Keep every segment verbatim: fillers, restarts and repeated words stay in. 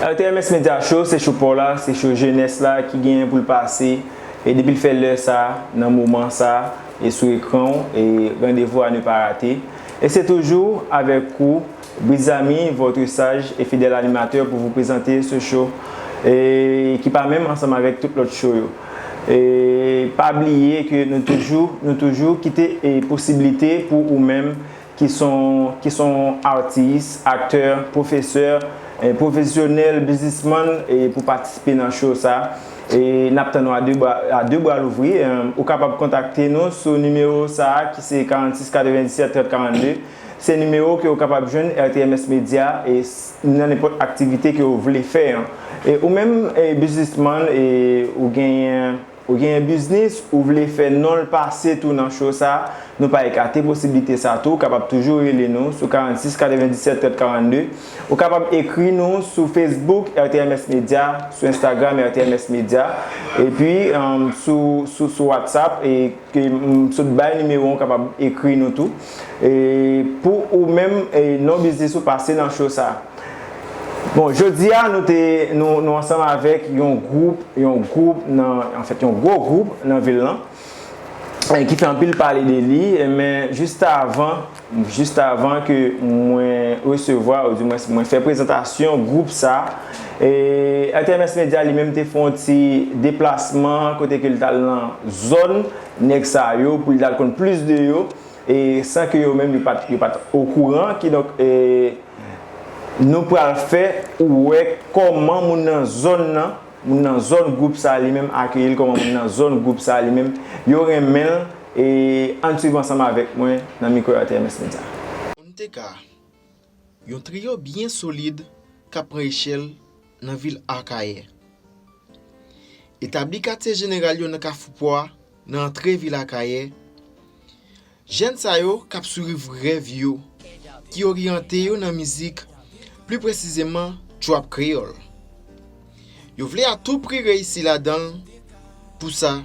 R T M S Media Show, se show pa w la, se show jenès la ki genyen pou l pase. E depi l fè lè sa, nan moman sa, e sou ekran w, e randevou à ne pas rater. E se toujou avèk ou, Brizami, votre sage et fidèle animateur, pour vous présenter ce show, e ki pa menm ansanm avèk tout lòt show yo. E pa bliye ke nou toujou, nou toujou kite, e posiblite pou ou menm ki son, ki son atis, aktè, pwofesè, e pwofesyonèl, biznismann, e pou patisipe nan show sa. E n ap tann ou a de bra, a de bra louvri. E, ou kapab kontakte nou sou nimewo sa a ki se karannsis katrevenndisèt trant karannde. Se nimewo ke ou kapab jwenn R T M S Media e s-, nan nenpòt aktivite ke ou vle fè an. E ou menm, e biznismann, e ou genyen, ou genyen biznis, ou vle fè non l pase tou nan show sa, nou pa ekate posiblite sa tou. Ou kapab toujou rele nou sou karannsis katrevenndisèt trant karannde. Ou kapab ekri nou sou Facebook R T M S Media, sou Instagram R T M S Media, epi, um, sou, sou, sou WhatsApp, e ke m sot bay nimewo an, ou kapab ekri nou tou, e pou ou menm, e non biznis ou pase nan show sa. Bon, jodi a, nou te, nou, nou ansanm avèk yon gwoup, yon gwoup nan, anfèt, yon gwo gwoup nan vil lan, e ki fè anpil pale de li, e men jis avan, jis avan ke mwen resevwa, ou di mwens mwen fè prezantasyon gwoup sa, e R T M S Media li menm te fè yon ti deplasman kote ke l t al nan zòn nèg sa yo pou l t al konn plis de yo, e san ke yo menm yo pa t, yo pa t okouran. Kidonk, e nou pral fè ou wè kòman moun nan zòn nan, moun nan zòn gwoup sa li menm akeyi l, kòman moun nan zòn gwoup sa li menm yo renmen l. E ann swiv ansanm avèk mwen nan mikwo R T M S Media. M T K, yon triyo byen solid k ap pran echèl nan vil Akayè. Etabli katye jeneral yo nan Kafou Pwa, nan antre vil Akayè, jèn sa yo k ap swiv rèv yo, ki oryante yo nan mizik, pli presizeman trap kreyòl. Yo vle a tou pri reyisi ladan l, pou sa,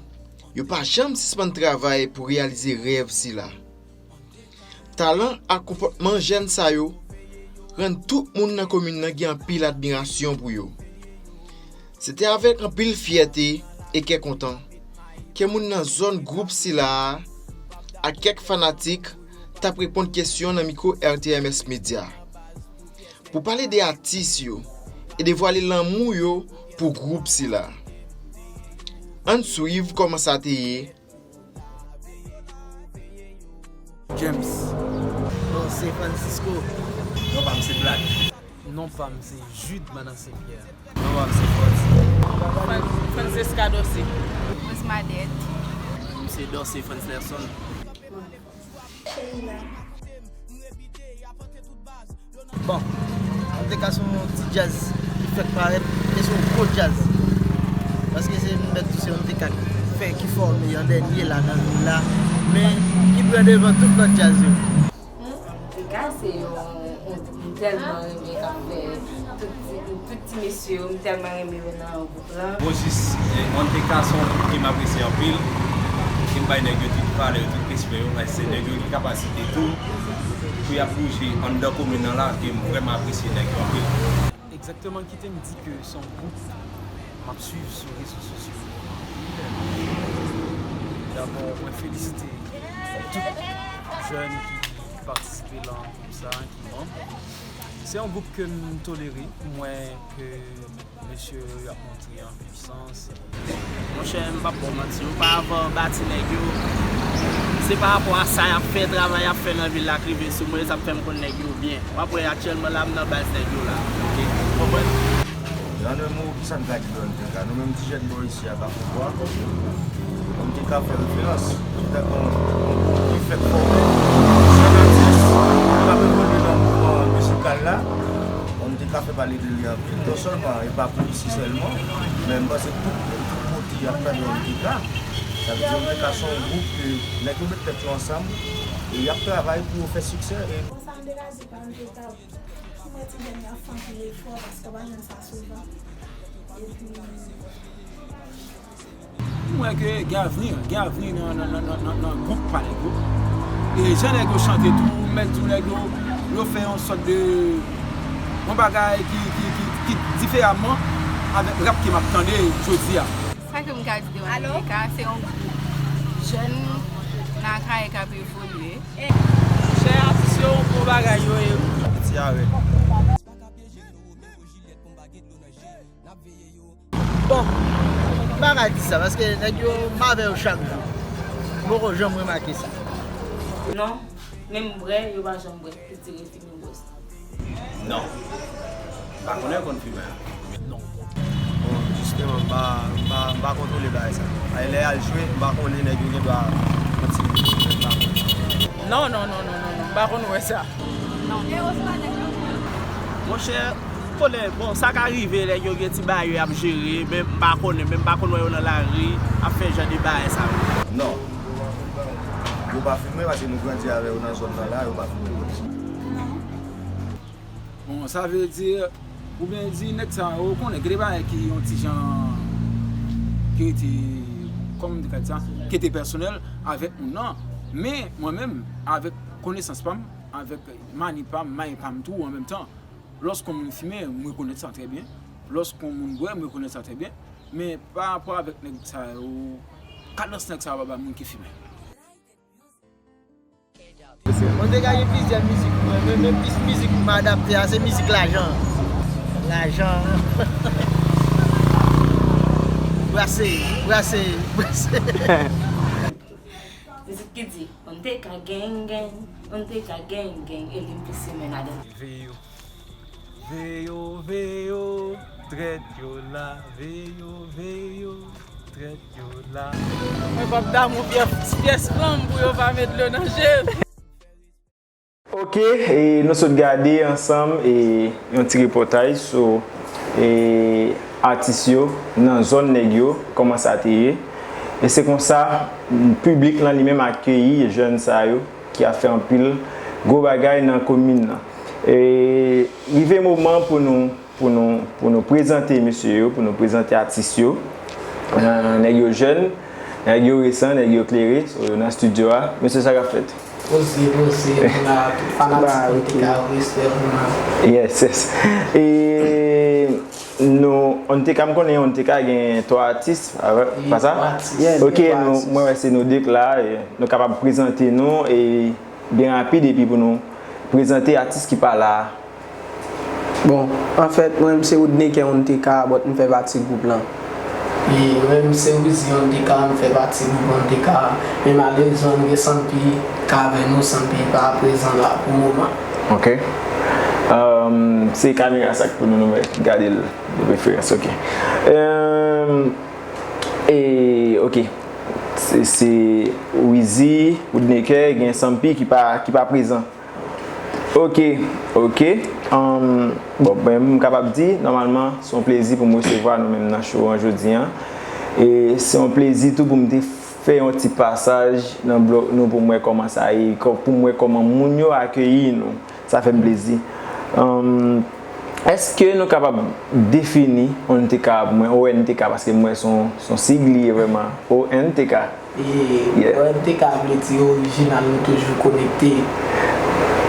yo pa janm sispann travay pou reyalize rèv sila. Talan ak konpòtman jèn sa yo rann tout moun nan komin nan gen anpil admirasyon pou yo. Se te avèk anpil fyète e kè kontan ke moun nan zòn gwoup sila a ak kèk fanatik t ap reponn kesyon nan mikwo R T M S Media pou pale de atis yo e devwale lanmou yo pou gwoup sila. Ann swiv kòman sa te ye. James. Non, se Francisco. Non pa m se Black. Non pa m se Jude Manan Saint Pierre. Non pa m se Francis. Fran-, Francisca Dossé. Mwen se Madette. M se Dossé Frantz Nelson. Bon, M T K se yon ti djaz ki fèk parèt, e se yon gwo djaz. Paske se M T K tou, se M T K ki fè, ki fòme an dènye la nan vil la, men ki pran devan tout lòt djaz yo. M T K se yon, yon, m tèlman renmen k ap fè tout ti, tout ti mesye yo, m tèlman renmen yo nan Bon, jis, eh, M T K se yon gwoup ke m apresye anpil. Ke m bay nèg yo tout valè yo, tout respè yo, paske se nèg yo ki kapasite tou pou y ap bouje anndan komin nan la, ke m vrèman apresye nèg yo anpil. Egzakteman, kite m di ke se yon gwoup m ap swiv sou rezo sosyo yo anpil. Dabò, mwen felisite tout jèn ki patisipe nan gwoup sa, ki manm. Se yon gwoup ke m tolere, m wè ke mesye yo ap montre an pwisans. Monchè, m p ap ba w manti, oparavan bati nèg yo, se pa rapò a sa y ap fè, travay y ap fè nan vil la k rive sou mwen, sa k fè m konn nèg yo byen. W ap wè aktyèlman la, m nan baz nèg yo la. Oke, w konprann? An de mo, kisa n ka di de M T K? Nou menm ti jèn bò isi a, Kafou Bwa, M T K fè referans. Se tankou yon, yon gwoup ki fèk fòme, jèn atis, k ap evolye nan mouvman mizikal la. M T K fè pale de li anpil, non sèlman, e pa pou isi sèlman, men m panse tout, tout kote y ap tande M T K. Sa vle di M T K se yon gwoup ke nèg yo met tèt yo ansanm e y ap travay pou yo fè siksè. E bon, sa m te ka di pa M T K, pou mwen ti jèn yo ap fè anpil efò, paske w pa jwenn sa souvan. Epi, M wè ke gen avni, gen avni nan, nan, nan, nan, nan, nan gwoup pa nèg yo. E jan nèg yo chante tou, m mèt di w nèg yo, yo fè yon sòt de, yon bagay ki, ki, ki, ki diferaman avèk rap ke m ap tande jodi a. Sa ke m ka di de One T K, se yon gwoup jèn nan Akayè k ap evolye. Chè atis yo, bon bagay yo ye wi. Piti avè. Bon, m pa ka di sa paske nèg yo m avè yo chak jou. M poko janm remake sa. Non, menm bwè yo pa janm bwè piti refini bwè sa. Non. M pa konnen yo konn fimen. Non. Bon, jisteman, m pa, m pa, m pa kontwole bagay sa. Ay lè y al jwe, m pa konnen nèg yo gen dwa kontinye jwe, m pa konnen. Non, non, non, non, non, non, m pa konn wè sa. Monchè, konnen, bon, sa ka rive nèg yo gen ti bagay yo y ap jere, men m pa konnen, men m pa konn wè yo nan lari ap fè jan de bagay sa yo. Non. Yo pa fimen paske nou grandi avè yo nan zòn nan la, yo pa fimen. Bon, sa vle di, oubyen di nèg sa yo konnen gen de bagay ki yon ti jan, ki rete, kòman m te ka di sa, ki rete pèsonèl avèk moun nan. Men mwen menm, avèk konesans pa m, avèk mani pa m, may pa m tou an menm tan, lòske yon moun fimen, m rekonèt sa trè byen. Lòske yon moun bwè, m rekonèt sa trè byen. Men pa rapò avèk nèg sa yo, kadans nèg sa yo pa bay moun ki fimen. Mwen te ka gen plizyè mizik mwen, men men plis mizik m adapte a se mizik lajan. Lajan. Brase, brase, brase. Mizik ki di, on te ka gang gang, on te ka gang gang, e li m plis renmen ladan. Veyo, veyo, veyo, trèt yo la, veyo, veyo, trèt yo la. Mwen p ap damou pyès pyès fanm pou yo pa met dlo nan je m. Ok, e nou sot gade ansanm e yon ti repòtaj sou e atis yo nan zòn nèg yo, kòman sa te ye. E se konsa piblik lan li menm akeyi jèn sa yo ki ap fè anpil gwo bagay nan komin nan. E rive moman pou nou pou nou pou nou prezante mesye yo, pou nou prezante atis yo. Nèg yo jèn, nèg yo resan, nèg yo klere, so yo nan estidyo a. Mesye, sa k ap fèt? Poze, poze, nou la, tout fanatik N T K yo, respè pou nou. Yes, yes. E nou, N T K, m konnen N T K gen twa atis, pa sa? Ok, nou, mwen wè se nou de k la, nou kapab prezante nou e byen rapid epi pou nou prezante atis ki pa la a. Bon, anfèt, mwen menm se Woodney K N T K, but m fè pati gwoup lan. E mwen menm se Wizi N T K, m fè pati gwoup N T K, men malerezman nou gen Sanpi k avè nou, Sanpi pa prezan la pou moman. Ok. Um, se kamera sa k pou nou, nou gade l de preferans, ok. Um, e, ok. Se, se Wizi, Woodney K, gen Sanpi ki pa, ki pa prezan. Ok, ok. Um, bon, ben, m kapab di, nòmalman, se yon plezi pou m resevwa nou menm nan show an jodi an. E se yon plezi tou pou m te fè yon ti pasaj nan blòk nou pou m wè kòman sa ye, pou m wè kòman moun yo akeyi nou. Sa fè m plezi. Um, èske nou kapab defini O N T K pou mwen? O N T K, paske m wè se yon, se yon sig li ye vrèman. O N T K. E O N T K vle di orijinal nou toujou konekte.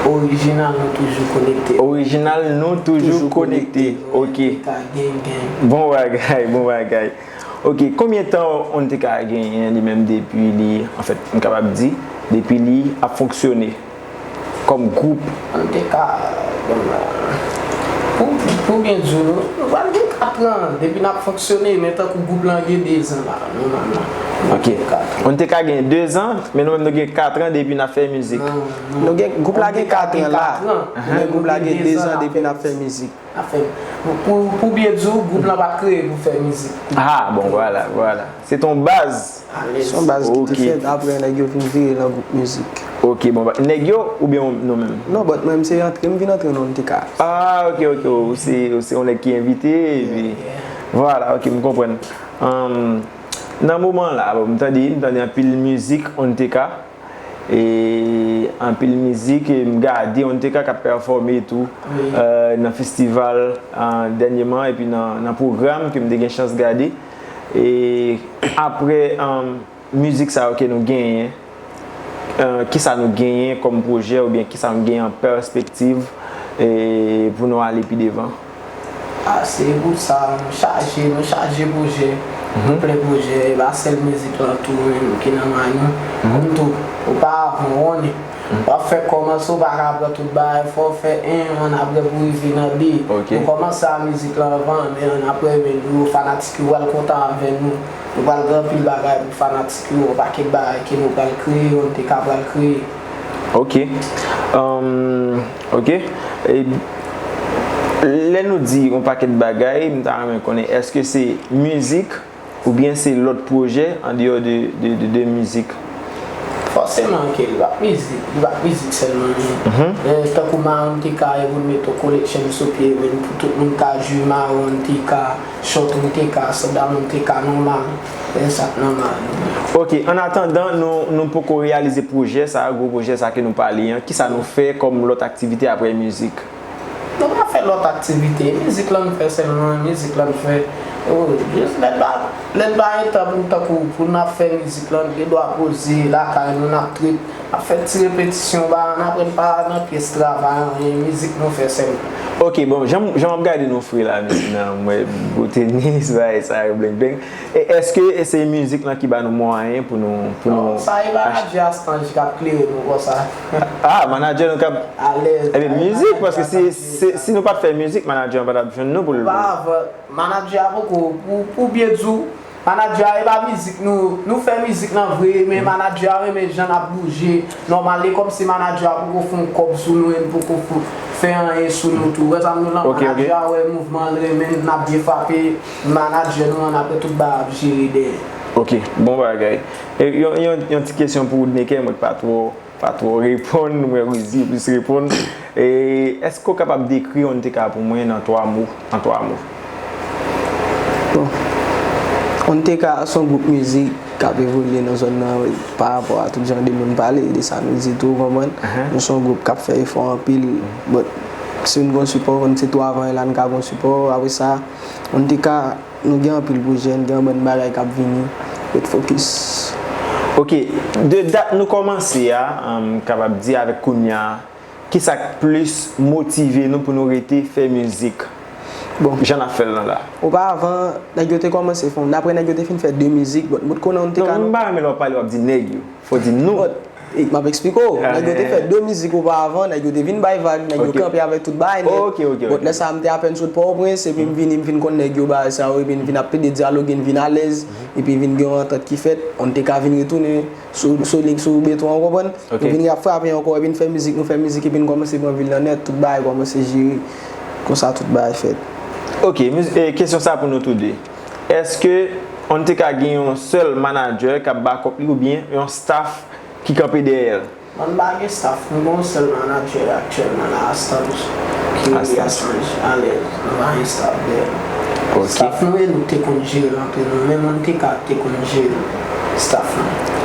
Orijinal nou toujou konekte. Orijinal nou toujou konekte. Ok. Gang gang. Bon bagay, bon bagay. Ok, konbyen tan O N T K genyen li menm depi li, anfèt, m kapab di, depi li ap fonksyone kòm gwoup? N T K, bon, pou, pou byen di w, nou, nou pral gen katran depi n ap fonksyone, men tankou gwoup lan gen dezan la, nou, nou, nou, Ok. N T K gen dezan, men nou menm nou gen katran depi n ap fè mizik. Nou gen, gwoup la gen katran la, men gwoup la gen dezan depi n ap fè mizik. Afè, pou, pou, pou byen di w, gwoup lan pa t kreye pou fè mizik. Ah, bon, vwala, vwala. Se t on baz. Se yon baz ki te fèt, apre nèg yo vin vire nan gwoup mizik. Ok, bon, nèg yo oubyen nou menm? Non, but mwen, m se antre, m vin antre nan N T K. Ah, ok, ok, ou se, ou se yon nèg ki envite, epi, vwala, ok, m konprann. Um, nan moman la, bon, m tande, m tande anpil mizik N T K, e anpil mizik, e m gade N T K k ap pèfòme tou, euh, nan festival, euh, dènyèman, epi nan, nan pwogram ke m te gen chans gade. E apre, um, mizik sa yo ke nou genyen, euh, kisa nou genyen kòm pwojè oubyen kisa nou genyen an pèspektiv, e pou nou ale pi devan? Ah, se bout sa, nou chaje, nou chaje pwojè. Nou plen pwojè, e pa sèl mizik lan tou menm ki nan men nou. Kòm tou, oparavan, w konnen, w ap fè kòmanse, w pa ka pran tout bagay, fò w fè en, ann apre pou rive nan de. Ok. Nou kòmanse a mizik lan anvan, men ann apre, men nou, fanatik yo pral kontan avè nou. Nou pral gen anpil bagay pou fanatik yo, yon pakèt bagay ke nou pral kreye, yon te ka pral kreye. Ok. Um, ok. E, lè nou di yon pakèt bagay, m ta renmen konnen, èske se mizik oubyen se lòt pwojè andeyò de, de, de, de mizik? Fòseman ke li pa t mizik, li pa t mizik sèlman, men, men tankou Maron te ka evolye, met yon collection sou pye, men pou tout moun ka jwi Maron te ka, short m te ka, sandal m te ka nòmal, e sa k nòmal. Ok, an atandan, nou, nou poko reyalize pwojè sa, gwo pwojè sa ke nou pale an, kisa nou fè kòm lòt aktivite apre mizik? Nou pa fè lòt aktivite, mizik lan n fè sèlman, mizik lan n fè. Oh, jis lè n pa, lè n pa gen tan pou tankou, pou n ap fè mizik lan, n gen dwa poze lakay nou, n ap trip, ap fè ti repetisyon, ba, n aprann pa nan pyès travay, anyen, mizik nou fè sèlman. Ok, bon, jan, jan m ap gade nou fre la, mesye, nan mwen, gwo tenis, bagay sa yo, bling bling. E èske se mizik lan ki ba nou mwayen pou nou, pou nou... Non, sa e manadjè Astanj k ap klere nou konsa. Ah, manadjè nou k ap... Alèz. Ebyen, mizik, paske si, si, si nou pa t fè mizik, manadjè an pa t ap jwenn nou pou l... Oparavan, manadjè a poko, pou, pou byen di w, manadjè a e pa mizik nou, nou fè mizik lan vre, men manadjè a renmen jan n ap bouje. Nòmal, e kòmsi manadjè a poko fè yon kòb sou nou, e n poko fou-, fè anyen sou nou tou. Wè sa m di w lan, manadjè a wè mouvman, l renmen n, n ap byen frape, manadjè nou an, apre tout bagay ap jere dèyè. Ok, bon bagay. E yon, yon, yon ti kesyon pou Woodnecker, mwen pa twò, pa twò reponn, mwen Rizzy plis reponn. E èske w kapab dekri Oniteka pou mwen nan twa mo, an twa mo? Bon, Oniteka se yon gwoup mizik k ap evolye nan zòn nan, wi, pa rapò a tout jan de moun pale de sa nou di tou, ou konprann? Nou se yon gwoup k ap fè efò anpil, but si nou gon sipò, nou se tou avan la, nou ka gon sipò, apre sa, Oniteka, nou gen anpil pwojè, nou gen yon bann bagay k ap vini, ret fokis. Ok, de dat nou kòmanse a, m kapab di avèk kounye a, kisa k plis motive nou pou nou rete fè mizik? Bon. Jan n ap fè l lan la. Oparavan, nèg yo te kòmanse fè, dapre nèg yo te fin fè de mizik, but m konnen Oniteka... Non, m pa renmen lè w ap pale, w ap di nèg yo. Fò w di nou. But, e, m ap eksplike w. Nèg yo te fè de mizik oparavan, nèg yo te vin bay vag, nèg yo kanpe avèk tout bagay nèt. Ok, ok, ok. But lè sa a, m te apèn sot Pòtoprens, epi m vini, m vin konn nèg yo, bagay sa yo, epi n vin ap plede dyaloge, n vin alèz, epi vin gen yon antant ki fèt, Oniteka vin retounen sou, sou lig, sou beton an, ou konprann? Ok. Nou vin ap frape ankò, epi n fè mizik, nou fè mizik, epi n kòmanse pran vil lan nèt, tout bagay kòmanse jere. Konsa tout bagay fèt. Ok, miz-, e, kesyon sa pou nou tou de. Èske Oniteka gen yon sèl manadjè k ap back up li oubyen yon staff ki kanpe dèyè l? Mwen, m pa gen staff, m gen yon sèl manadjè aktyèlman la, Astanj, ki rele Astanj Alèz. Nou pa gen staff dèyè nou. Ok. Staff nou e nou te konn jere l antre nou, menm Oniteka te konn jere l, staff nou.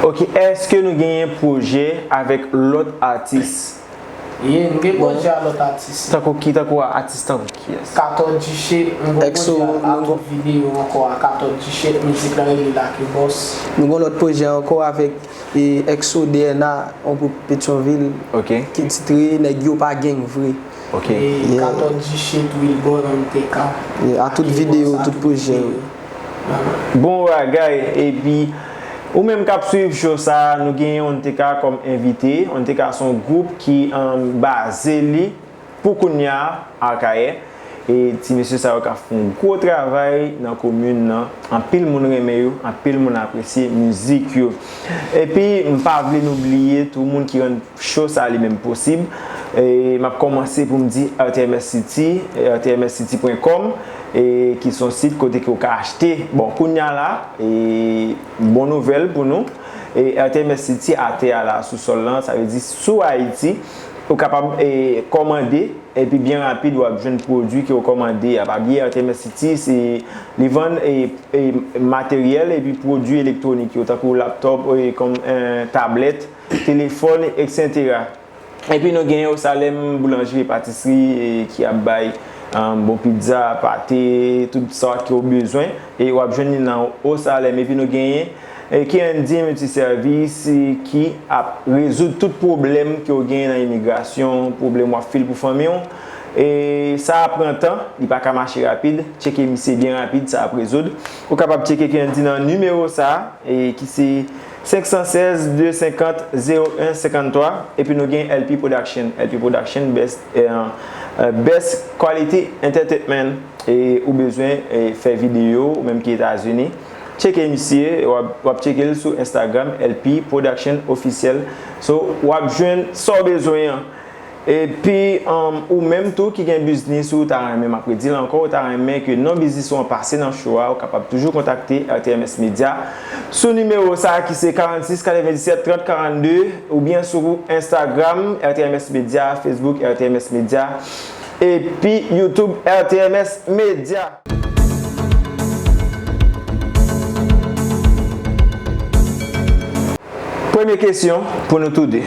Ok, èske nou genyen pwojè avèk lòt atis? Ye, nou gen pwojè a lòt atis. Tankou ki, tankou a, atis tankou kiyès? Katò Diche, nou gen pwojè a tout videyo ankò a Katò Diche, mizik la rele Lucky Boss. Nou gen lòt pwojè ankò avèk, e, Exo D N A, yon gwoup Petyonvil, ki titre Nèg yo pa gang vre. Ok. E Katò Diche, Wilbon, Oniteka. A tout videyo, tout pwojè yo. Bon bagay, epi ou menm k ap swiv show sa a, nou genyen Oniteka kòm envite. Oniteka se yon gwoup ki, um, baze li pou kounye a Akayè. E ti mesye sa yo k ap fè yon gwo travay nan komin nan. Anpil moun renmen yo, anpil moun apresye mizik yo. Epi m pa vle nou bliye tou moun ki rann show sa a li menm posib. E m ap kòmanse pou m di R T M S City, e, R T M S City pwen kòm, e, ki se yon sit kote ke w ka achte. Bon, kounye a la, e, bon nouvèl pou nou, e, R T M S City atè a la, sou sòl lan, sa vle di sou Ayiti, ou kapab, e, kòmande, epi byen rapid, w ap jwenn pwodui ke w kòmande a. Pa bliye, R T M S City, se, li vann, e, e, materyèl epi pwodui elektwonik yo, tankou laptòp, e, kòm, e, tablèt, telefòn, etsetera. Epi nou genyen Osalem Boulanjri e Patisri, e, ki ap bay, um, bon pizza, pate, tout sa ke w bezwen. E w ap jwenn li nan Osalem. Epi nou genyen E K and D Multiservice ki ap rezoud tout pwoblèm ke w genyen nan imigrasyon, pwoblèm w ap fil pou fanmi w. E sa ap pran tan, li pa ka mache rapid. Tcheke misye byen rapid, sa ap rezoud. Ou kapab tcheke K and D nan nimewo sa a, e ki se senk san sèz, de senkant, zewo en, senkanntwa. Epi nou gen L P Production. L P Production, best, eh, eh, best quality entertainment. E ou bezwen, eh, fè videyo, ou menm ki Etazini, tcheke misye, w ap, w ap tcheke l sou Instagram, L P Production Officiel. So, w ap jwenn sa w bezwen an. Epi, um, ou menm tou ki gen biznis ou ta renmen, m ap redi l ankò, ou ta renmen ke non biznis ou an pase nan show a, ou kapab toujou kontakte R T M S Media sou nimewo sa a ki se karannsis katrevenndisèt trant karannde oubyen sou Instagram R T M S Media, Facebook R T M S Media, epi YouTube R T M S Media. Premye kesyon pou nou tou de.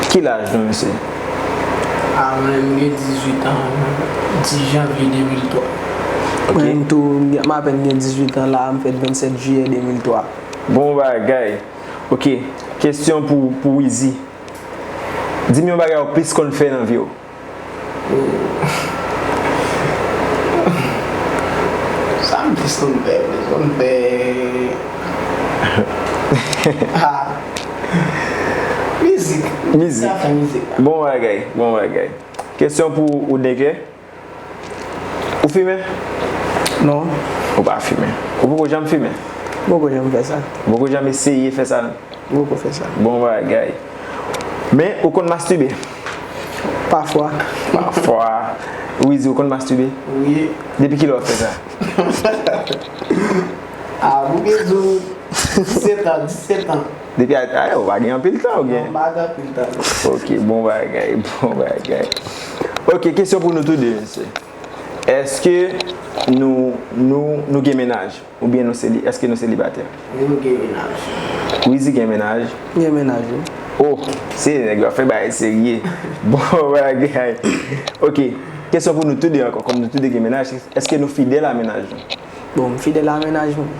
Ki laj nou, mesye? A, mwen, m gen dizuit an, dis janvye de mil twa. Ok. Mwen tou, m apèn gen dizuit an la, m fèt vennsèt jiyè de mil twa. Bon bagay. Ok. Kesyon pou, pou Wizi. Di m yon bagay ou plis konn fè nan vi w. Sa m plis konn fè, m plis konn fè. Ah. Mizik. Mizik. Sa fè mizik la. Bon bagay, bon bagay. Kesyon pou Woodneyker. Ou fimen? Non, Ou pa fimen. Ou poko janm fimen? m poko janm fè sa. Ou poko janm eseye fè sa? M poko fè sa. Bon bagay. Men, ou konn mastibe? Pafwa. Pafwa. Wizi, ou konn mastibe? Wi. Depi kilè w ap fè sa? Ah, pou gen di w disèt an, disèt an. Depi a, a, ou pa gen anpil tan, ou Non, gen? m pa gen anpil tan. Ok, bon bagay, bon bagay. Ok, kesyon pou nou tou de, mesye. Èske nou, nou, nou gen mennaj? Oubyen nou seli, èske nou selibatè? Wi, m gen mennaj. Wizi gen mennaj? M gen mennaj, wi. Oh, se nèg yo ap fè bagay serye. Bon bagay. Ok, kesyon pou nou tou de ankò. Kòm nou tou de gen mennaj, èske nou fidèl a mennaj nou? Bon, m fidèl a mennaj mwen.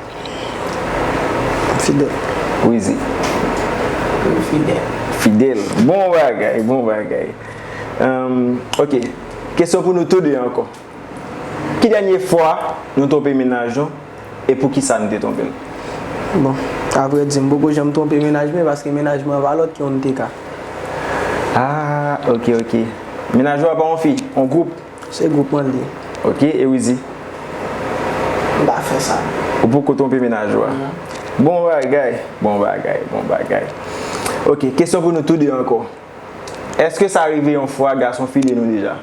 M fidèl. Wizi. M fidèl. Fidèl. Bon bagay, bon bagay. Ahn, ok. Kesyon pou nou tou de ankò. Ki dènye fwa nou twonpe mennaj nou e poukisa nou te twonpe l? Bon, avrèdi, m poko janm twonpe mennaj mwen paske mennaj mwen pa lòt ke yon N T K. Ah, ok, ok. Mennaj ou a pa yon fi, yon gwoup? Se gwoup mwen li ye. Ok, e Wizi? M pa fè sa. Ou poko twonpe mennaj ou a? Bon bagay, bon bagay, bon bagay. Ok, kesyon pou nou tou de ankò. Èske sa rive yon fwa gason file nou deja?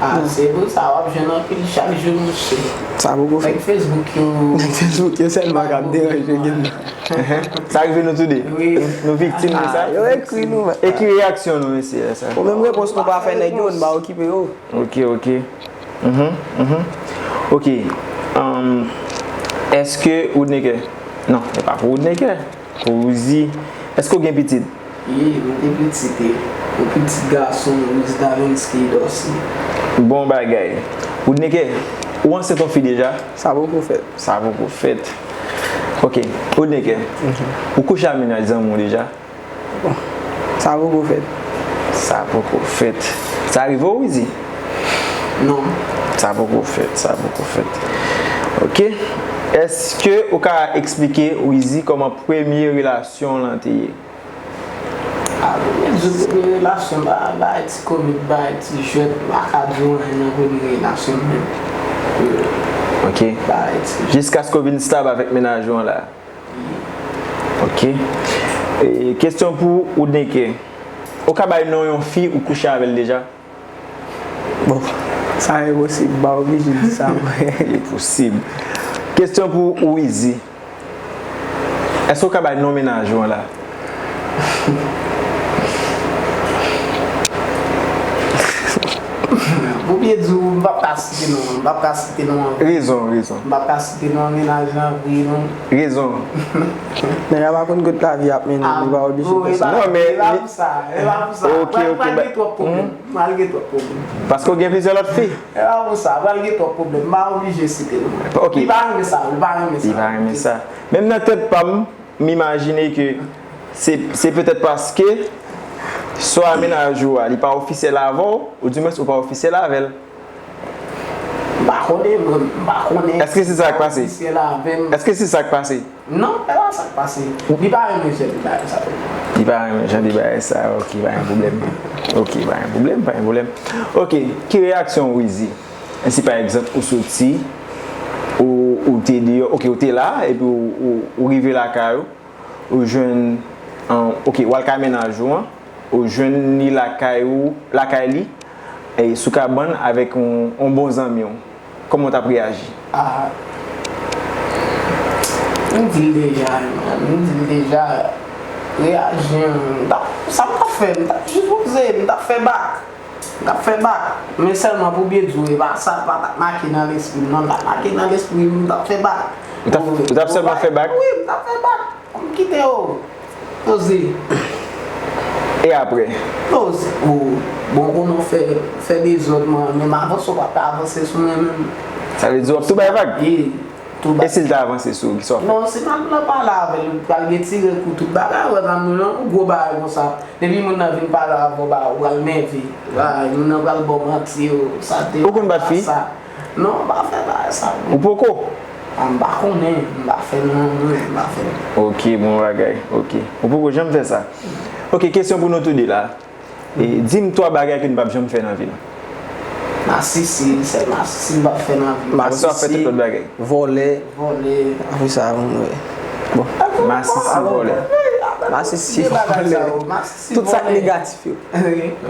Ah, se pou sa w ap jwenn anpil chak jou, monchè. Sa poko fèt. Nèg Facebook yo. Nèg Facebook yo sèlman k ap deranje gen nan. Sa rive nou tou de? Wi. Nou viktim de sa? Yo ekri nou. E ki reyaksyon nou, mesye, lè sa? Ou menm repons nou pa fè nèg yo, n pa okipe yo. Ok, ok. Mhm, mhm. Ok. Um, èske Woodneyker? Non, e pa pou Woodneyker. Pou Wizi. Èske w gen pitit? Ye, mwen te pitit, e. Yon pitit gason, Wiz Davinsky Dorcy. Bon bagay. Woodneyker, ou ansent yon fi deja? Sa poko fèt. Sa poko fèt. Ok. Woodneyker, ou kouche a mennaj zanmi w deja? Sa poko fèt. Sa poko fèt. Sa rive w, Wizi? Non. Sa poko fèt, sa poko fèt. Ok. Èske ou ka eksplike Wizi kòman premye relasyon w lan te ye? A, premye jou, premye relasyon, ba, ba, ti komik, ba, ti jwèt, m pa ka di w anyen nan premye relasyon m menm. Ok. Ba, ti Jiskaske w vin stab avèk mennaj ou an la. Ok. E, kesyon pou Woodneyker. Ou ka bay non yon fi ou kouche avè l deja? Bon, sa enposib, m pa oblije di sa mwen. Li posib. Kesyon pou Wizi. Èske w ka bay non mennaj ou an la? Pou byen di w, m p ap ka site non an, m p ap ka site non an. Rezon, rezon. M p ap ka site non an, mennaj lan vre non. Rezon. Nèg la pa konn kot lavi ap mennen, li pa oblije fè sa. Non, men e pa pou sa, e pa pou sa. Ok, ok, pral gen twòp pwoblèm. Pral gen twòp pwoblèm. Paske w gen plizyè lòt fi. E pa pou sa, pral gen twòp pwoblèm. M pa oblije site non an. Ok. Li pa renmen sa, li pa renmen sa. Li pa renmen sa. Menm nan tèt pa m, m imajine ke se, se petèt paske swa mennaj ou a, li pa ofisyèl avè w, oudimwens ou pa ofisyèl avè l. M pa konnen, mwen, m pa konnen. Èske se sa k pase? Ofisyèl avè m. Èske se sa k pase? Non, e pa sa k pase. Li pa renmen jan de bagay sa yo. Li pa renmen jan de bagay sa yo, ok, pa gen pwoblèm. Ok, pa gen pwoblèm, pa gen pwoblèm. Ok, ki reyaksyon w, Wizi? Si pa egzanp, ou soti, ou, ou te deyò, ok, ou te la, epi ou, ou, ou rive lakay ou, ou jwenn, an, ok, w al kay mennaj ou an, ou jwenn li lakay ou, lakay li, e sou kabann avèk yon, yon bon zanmi w. Kòman w t ap reyaji? Ah, m di l deja, man, m di l deja, reyaji, m t ap, sa m t ap fè, m t ap jis poze, m t ap fè bak. M t ap fè bak, men sèlman pou byen di w, e pa sa, pa t ap make nan lespri m, non, m t ap make nan lespri m, m t ap fè bak. Ou t ap, ou t ap sèlman fè bak? Wi, m t ap fè bak. Fò m kite yo. Poze. E apre? Poze. O, bon, konnen w fè, fè dezòd, mwen, menm avanse, w p ap ka avanse sou mwen menm. Sa vle di w ap tou bay vag? Wi. Tou ba- E si l ta avanse sou ou, kisa w ap fè? Non, si m ap nan pale avè l, pral gen ti kou tout bagay, wè, zanmi w lan, yon gwo bagay konsa. Depi moun nan vin pale avè w, ba, ou pral nève. Ba, moun nan pral ba w manti, yo, sa te. Ou konn bat fi? Non, m pa fè bagay sa. Ou poko? Ah, m pa konnen, m pa fè non, mwen, m pa fè. Ok, bon bagay, ok. Ou poko janm fè sa. Ok, kesyon pou nou toude la. E, di m twa bagay ke n p ap janm fè nan vi nou. Masisi, sèl masisi m p ap fè nan vi m. Apre sa, w ap fè tout lòt bagay. Vòlè. Vòlè. Apre sa, m wè. Bon. Masisi, vòlè. Masisi, vòlè. Tout sa k negatif yo.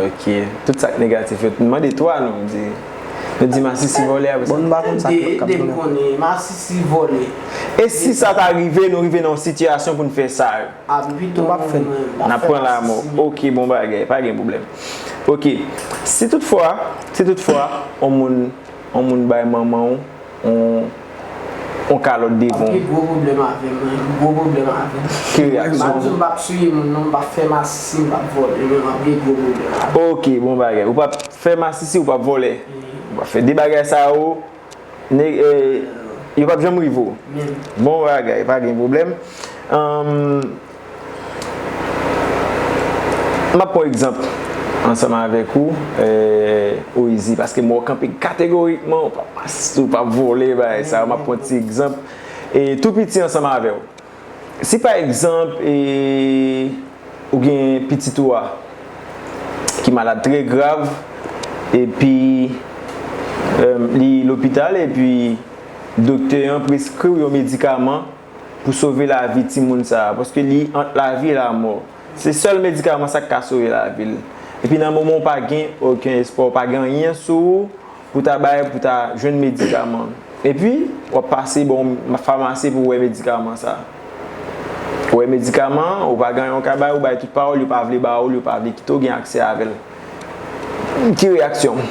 Ok. Tout sa k negatif yo. M mande twa, nou di, nou di masisi, vòlè, apre sa. Bon, m pa konn sa k ap vini. Masisi, vòlè. E si sa ta rive, nou rive nan yon sitiyasyon pou n fè sa yo? Ah, pito, mwen, m ap fè masisi. N ap pran lanmò. Ok, bon bagay, pa gen pwoblèm. Ok, si toutfwa, si toutfwa, yon moun, yon moun bay manman w yon, yon kalòt devan w. M ap gen gwo pwoblèm avè l, mwen, gwo pwoblèm avè l. Ki reyaksyon? M ap di w, m p ap siye moun, non, m p ap fè masisi, m p ap vòlè, men m ap gen gwo pwoblèm avè l. Ok, bon bagay. Ou p ap fè masisi, ou p ap vòlè. Ou p ap fè de bagay sa yo, Ne, eh, yo p ap janm rive w. Bon bagay, pa gen pwoblèm. Anm, m ap pran egzanp ansanm avèk ou, eh, Oizy, paske m wè w kanpe kategorikman, ou p ap masisi, ou p ap vòlè, bagay sa yo, m ap pran ti egzanp. E tou piti ansanm avè w. Si pa egzanp, e, ou gen pitit ou a ki malad trè grav, epi, em, li lopital, epi doktè an preskri w yon medikaman pou sove lavi timoun sa a, paske li ant lavi e lamò. Se sèl medikaman sa k ka sove lavi l. Epi nan moman w pa gen okenn espwa, w pa gen anyen sou ou, pou ta bay, pou ta jwenn medikaman. Epi, w ap pase bò famasi pou w wè medikaman sa. Ou wè medikaman, ou pa gen anyen w ka bay, ou bay tout pa w, yo pa vle ba w, yo pa vle kite w gen aksè avè l. Ki reyaksyon w?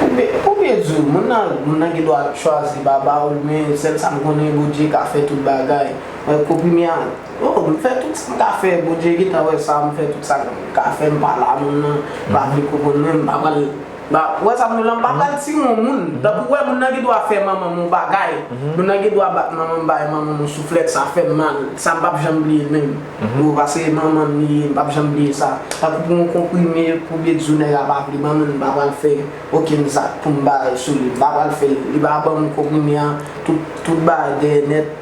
Pou byen, pou byen di w, moun nan, moun nan gen dwa chwazi pa ba w l, men sèl sa m konnen, Bondye ka fè tout bagay. Mwen, konprime a, oh, m fè tout sa m ka fè, Bondye gentan wè sa, m fè tout sa m ka fè, m pale a moun nan, m pa vle konprann mwen, m pa pral Ba, ou wè sa m di w lan, m pa pral tire yon moun. Tankou w wè moun nan gen dwa fè manman m yon bagay. Moun nan gen dwa bat manman m, bay manman m yon souflèt, sa fè m mal. Sa m p ap janm bliye l menm. Ou paske manman m li ye, m p ap janm bliye sa. Tankou pou yon konprime, pou byen di w nèg la pa vle ban mwen, m pa pral fè okenn zak pou m bay sou li. M pa pral fè l. Li pa ban m konprime a, tout, tout bagay dèyè nèt.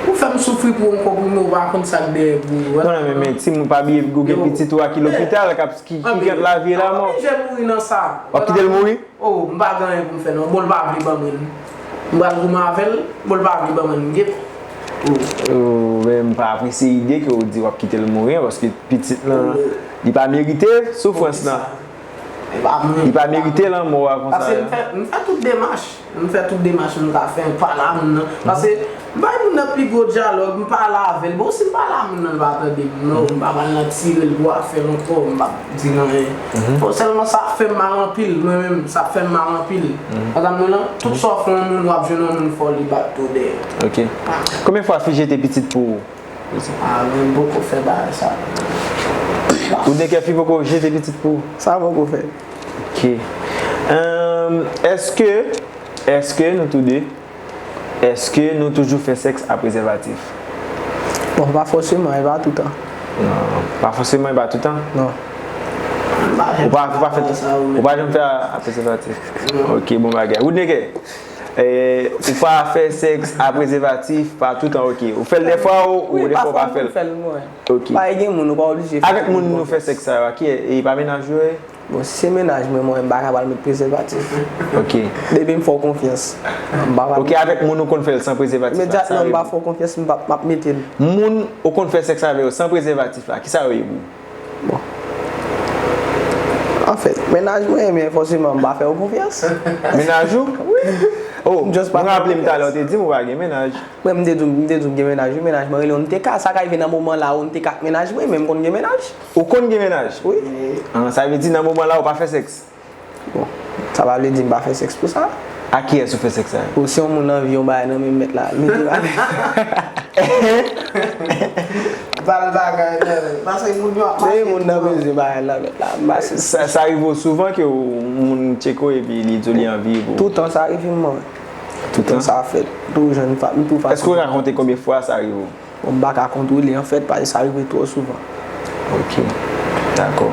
Ou fè m soufri pou yon konprime, ou pa konn sa k dèyè pou ou. Non, non, men, men, timoun, pa bliye, ou gen pitit ou a ki lopital, k ap, ki, ki ant lavi e lamò. M oblije mouri nan sa. W ap kite l mouri? Oh, m pa gen anyen pou m fè non. Bon, l pa vle ban mwen l. M pral goumen avè l, bon, l pa vle ban mwen l. M gen. Oh, men m pa apresye ide ke w di w ap kite l mouri an, paske pitit lan, li pa merite soufrans lan. Li pa merite lanmò a konsa. Paske m fè, m fè tout demach. M fè tout demach m ka fè, m pale a moun nan. Paske M bay moun nan pi gwo dyalòg, m pale avè l. Bon, si m pale a moun nan, l pa tande m, non, m pa pral nan tire l pou afè l ankò, m p ap di l anyen. Bon, sèlman sa ap fè m mal anpil, mwen menm, sa ap fè m mal anpil. Konprann mwen lan, tout sa w fè yon moun, w ap jwenn yon moun fò li bat tou dèyè. Ok. Konbyen fwa fi jete pitit pou ou? Ah, mwen, m poko fè bagay sa. Ou de kè fi poko jete pitit pou ou? Sa poko fè. Ok. Èske, èske nou tou de, èske nou toujou fè sèks a prezèvatif? Bon, pa fòseman, e pa toutan. Non, pa fòseman, e pa toutan. Non. Ou pa, ou pa fè, ou pa janm fè a prezèvatif? Ok, bon bagay. Ou de kè? Ou pa fè sèks a prezèvatif, pa toutan, ok. Ou fè l dèfwa ou, ou dèfwa ou pa fè l? Fè l mwen. Ok. Pa gen moun, ou pa oblije fè. Avèk moun nou fè sèks sa yo, a ki e pa mennaj ou ye? Bon, si se mennaj mwen, mwen, m pa ka pral met prezèvatif. Ok. Depi m fè w konfyans. M pa pral. Ok, avèk moun ou konn fè l san prezèvatif la, sa Imedyatman, m yo pa fè w konfyans, m p ap, m ap mete l. Moun ou konn fè sèks avè yo san prezèvatif la, ki sa yo ye pou ou? Bon. Anfèt, mennaj mwen, men fòseman, m pa fè yo konfyans. Mennaj ou? Wi. Oh, M just pa m fè raple m konfyans. Talè ou te di m ou pa gen mennaj. Mwen, m te di w, m te di w m gen mennaj, wi, mennaj mwen rele m te ka. Sa ka rive nan moman la ou m te ka ak mennaj mwen, men m konn gen mennaj. Ou konn gen mennaj? Wi. Ah, sa vle di nan moman la ou pa fè sèks? Bon, sa pa vle di m pa fè sèks pou sa. A kiyès ou fè sèks sa? Bon, si yon moun anvi yon bagay nan men mèt la, mete bagay. Bal bagay nan men. Paske moun yo ap Se mache. Moun nan bezwen bagay nan mèt la. M pa se Sa, sa rive w souvan ke w, moun tcheke w epi li di w li anvi pou. Toutan sa rive m mwen. Toutan? Sa fèt. Tou jwenn fa, m tou fasil. Èske w ka konte konbyen fwa sa rive w? Bon, m pa ka kont wi li anfèt, paske sa rive twò souvan. Ok. Dakò.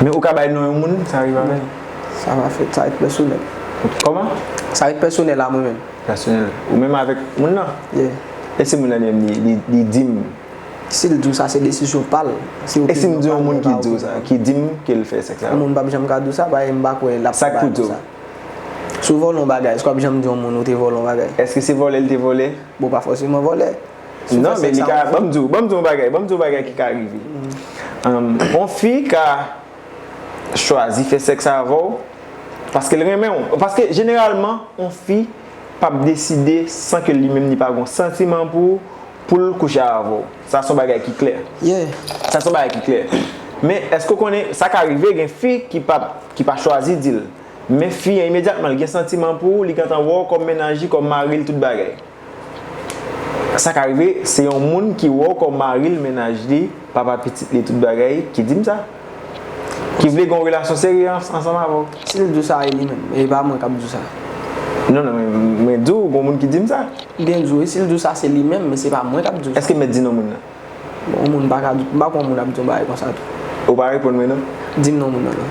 Men ou ka bay non yon moun sa rive avè l? Sa pa fèt, sa ret pèsonèl. Kòman? Sa ret pèsonèl a mwen menm. Pèsonèl. Ou menm avèk moun nan? Yeah. E si moun nan li menm li, li, li di m? Si l di w sa, se desizyon pa l. Se E si m di yon opinyon pa l, moun men ki pa di w opinyon sa, pa l. Ki di m ke l fè sèks sa? Yon moun p ap janm ka di w sa, paske m pa kwè l ap Sa k pou di w? Si w vòlè yon bagay, èske w ap janm di yon moun ou te vòlè yon bagay? Èske se vòlè l te vòlè? Bon, pa fòseman vòlè. Si w Non, fè men sèks li ka, avè ban m di w, ban m di w yon bagay, ban m di w yon bagay ki ka rive. Um, yon fi ka chwazi fè sèks avè w paske l renmen w. Paske jeneralman, yon fi p ap deside san ke li menm li pa gen yon santiman pou ou, pou l kouche avè w. Sa se yon bagay ki klè. Yeah. Sa se yon bagay ki klè. Men èske w konnen, sa ka rive, gen fi ki pa, ki pa chwazi di l. Men fi an, imedyatman, l gen santiman pou ou, li gentan wè w kòm mennaj li, kòm mari l, tout bagay. Sa ka rive, se yon moun ki wè w kòm mari l, mennaj li, papa pitit li, tout bagay, ki di m sa. Ki vle gen yon relasyon serye ans-, ansanm avè w. Si l di w sa, e li menm. E pa mwen k ap di w sa. Non, non, men mwen di w, gen moun ki di m sa. Byen di w, wi, si l di w sa, se li menm, men se pa mwen k ap di w sa. Èske m mèt di non moun nan? Bon, yon moun pa ka, m pa kwè yon moun ap di yon bagay konsa tou. Ou pa reponn mwen non? Di m non moun nan non.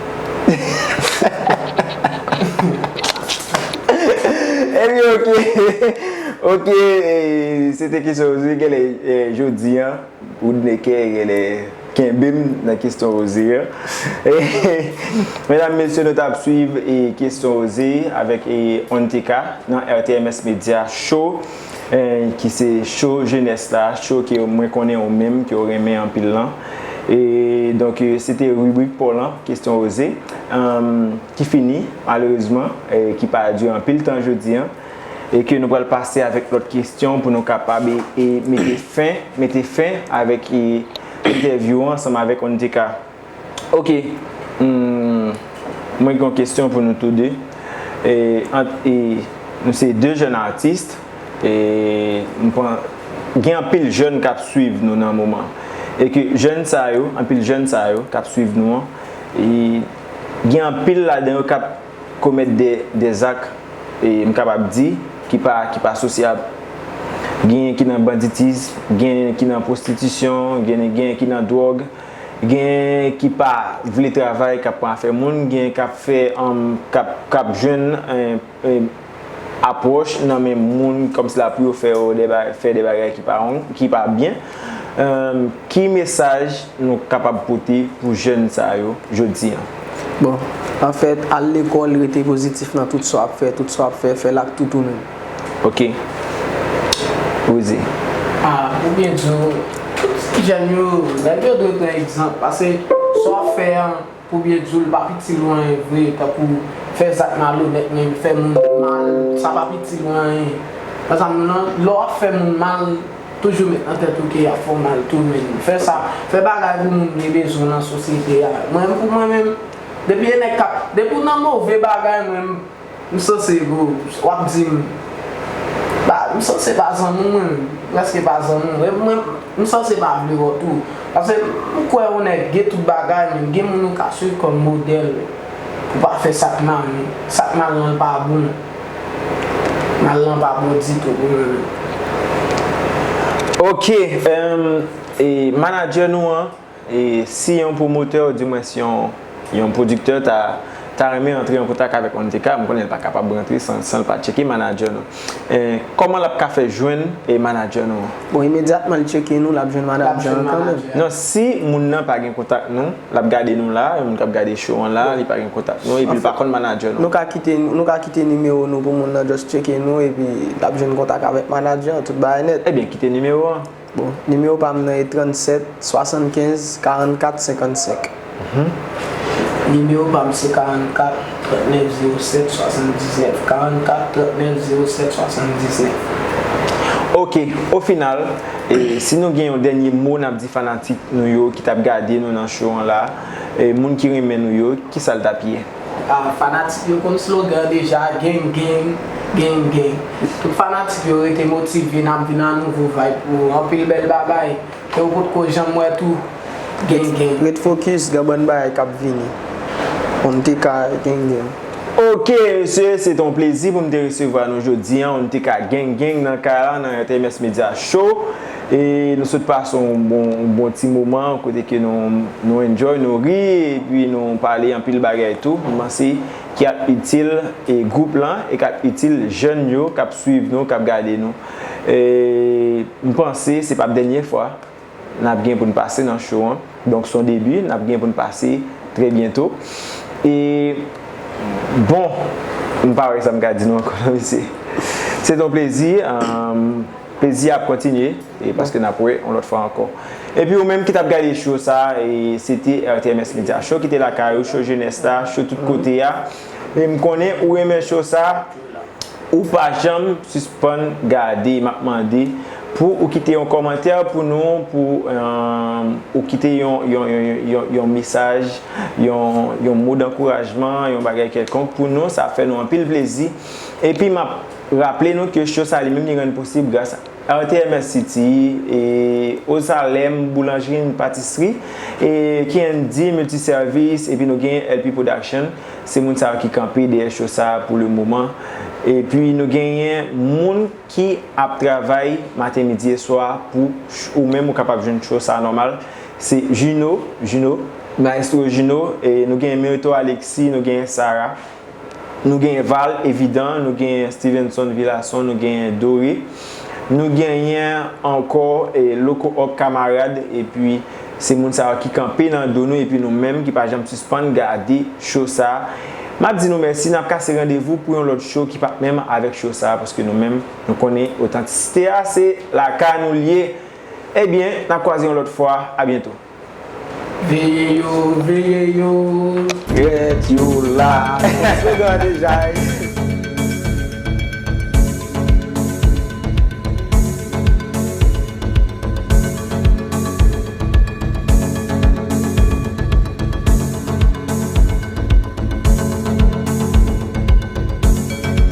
Ebyen, ok. Ok, e, se te kesyon poze, genlè, e, jodi an, ou nèke, genlè, kenbe m nan kesyon poze an. Medam, mesye, nou t ap swiv, e, kesyon poze avèk, e, Ontika nan R T M S Media Show, e, ki se show jenès la, show ke mwen konnen ou menm, ke w renmen anpil lan. E, donk, e, se te ribrik pa w lan, kesyon poze, e, ki fini, malerezman, e, ki pa dire anpil tan jodi an, e ke nou pral pase avèk lòt kesyon pou nou kapab, e, e, mete fen, mete fen avèk, e, entèvyou an ansanm avèk Ontika. Ok. Hmm, mwen gen yon kesyon pou nou tou de. E, ant, e, nou se de jèn atis. E, m pran, gen anpil jèn k ap swiv nou nan moman. E ke jèn sa yo, anpil jèn sa yo k ap swiv nou an, e, gen anpil ladan yo k ap komèt de, de zak, e, m kapab di, ki pa, ki pa sosyab. Genyen ki nan banditis, genyen ki nan pwostitisyon, genyen, genyen ki nan dwòg, genyen ki pa vle travay, k ap pran afè moun, genyen k ap fè, um, k ap, k ap jwenn, um, um, apwòch nan men moun kòmsi la pou yo fè yo de ba-, fè de bagay ki pa, ki pa byen. Um, ki mesaj nou kapab pote pou jèn sa yo jodi an? Bon, anfèt, al lekòl, rete pozitif nan tout sa w ap fè, tout sa w ap fè, fè l ak tout ou menm. Ok. Rosie. Ah, pou byen di w, tout ti jèn yo, nèg yo dwe pran egzanp, paske sa w ap fè an, pou byen di w, li pa itil ou anyen vre, tankou fè zak malonèt, men fè moun mal, sa p ap itil ou anyen. Paske m nan, lè w ap fè moun mal, toujou met nan tèt ou ke y ap fè w mal tou, men fè sa, fè bagay pou moun gen bezwen nan sosyete a. Mwen, pou mwen menm, depi e nèg k ap, depi w nan move bagay, mwen, m sanse, bro, w ap di m, ba, m sanse pa zanmi w, mwen, m prèske pa zanmi w. Mwen, m sanse pa vle wè w tou. Paske m kwè yon nèg gen tout bagay, men gen moun ou ka swiv kòm modèl. Pou pa fè sa k mal, sa k mal lan pa bon. Mal lan pa bon ditou pou mwen menm. Ok, um, e manager nou an, e si yon pwomotè, ou di mwen si yon, yon pwodiktè ta, ta renmen antre an kontak avèk Ontika, m konnen l pa kapab rantre san, san l pa tcheke manager nou. E, kòman l ap ka fè jwenn e manager nou an? Bon, imedyatman l tcheke nou, l ap jwenn manager an kanmenm. Non, si moun nan pa gen kontak nou, l ap gade nou la, yon moun k ap gade show an la, li pa gen kontak nou, epi l pa konn manager nou. Nou ka kite, nou ka kite nimewo nou pou moun nan just tcheke nou, epi l ap jwenn kontak avèk manager an, tout bagay nèt. Ebyen, kite nimewo an. Bon, nimewo pa m nan e trannsèt, swasannkenz, karannkat, senkannsenk. Nimewo pa m se karannkat, trannèf, zewo sèt, swasanndiznèf. Karannkat, trannèf, zewo sèt, swasanndiznèf. Ok, o final, e, si nou gen yon dènye mo n ap di fanatik nou yo ki t ap gade nou nan show an la, e, moun ki renmen nou yo, kisa l t ap ye? Ah, fanatik yo konn slogan deja, gang gang, gang gang. Tout fanatik yo rete motive, n ap vin a nouvo vibe pou anpil bèl bagay ke ou potko janm wè tou. Gang gang. Ret fokis, gen bann bagay k ap vini. Ontika gang gang. Ok, mesye, se te yon plezi pou m te resevwa nou jodi a, Ontika gang gang nan kay la, nan R T M S Media Show. E nou sot pase yon bon, yon bon ti moman kote ke nou, nou enjoy, nou ri, epi nou pale anpil bagay tou. M panse ki ap itil e gwoup lan e k ap itil jèn yo k ap swiv nou, k ap gade nou. E m panse se p ap dènye fwa n ap gen pou n pase nan show an. Donk, se yon debi, n ap gen pou n pase trè byento. E, bon, m pa wè sa m ka di nou ankò non, mesye. Se te yon plezi. Plezi a ap kontinye, e paske n ap wè yon lòt fwa ankò. Epi ou menm ki t ap gade show sa, e se te R T M S Media Show ki te lakay ou, show jenès la, show tout kote a. E m konnen ou renmen show sa, ou pa janm sispann gade. M ap mande pou ou kite yon kòmantè pou nou, pou ou kite yon, yon, yon, yon, yon mesaj, yon, yon mo dankourajman, yon bagay kèlkonk pou nou, sa ap fè nou anpil plezi. Epi m ap raple nou ke show sa li menm li rann posib gras a R T M S City, e Ozalem Boulanjri and Patisri, e K and D Multiservice, epi nou gen L P Production. Se moun sa yo ki kanpe dèyè show sa pou le moman. Epi nou genyen moun ki ap travay maten, midi e swa pou ou menm ou kapab jwenn show sa nòmal. Se Juno, Juno, Maestro Juno, e nou genyen Myrto Alexis, nou genyen Sarah. Nou genyen Val Evidan, nou genyen Stevenson Villason, nou genyen Doré. Nou genyen ankò e Loco Up Kamarad, epi se moun sa yo ki kanpe nan do nou, epi nou menm ki pa janm sispann gade show sa. M ap di nou mèsi, n ap kase randevou pou yon lòt show ki p ap menm avèk show sa, paske nou menm, nou konnen otantisite a, se lakay nou l ye. Ebyen, n ap kwaze yon lòt fwa. A byento. Veye yo, veye yo. Rèt yo la. Slogan deja.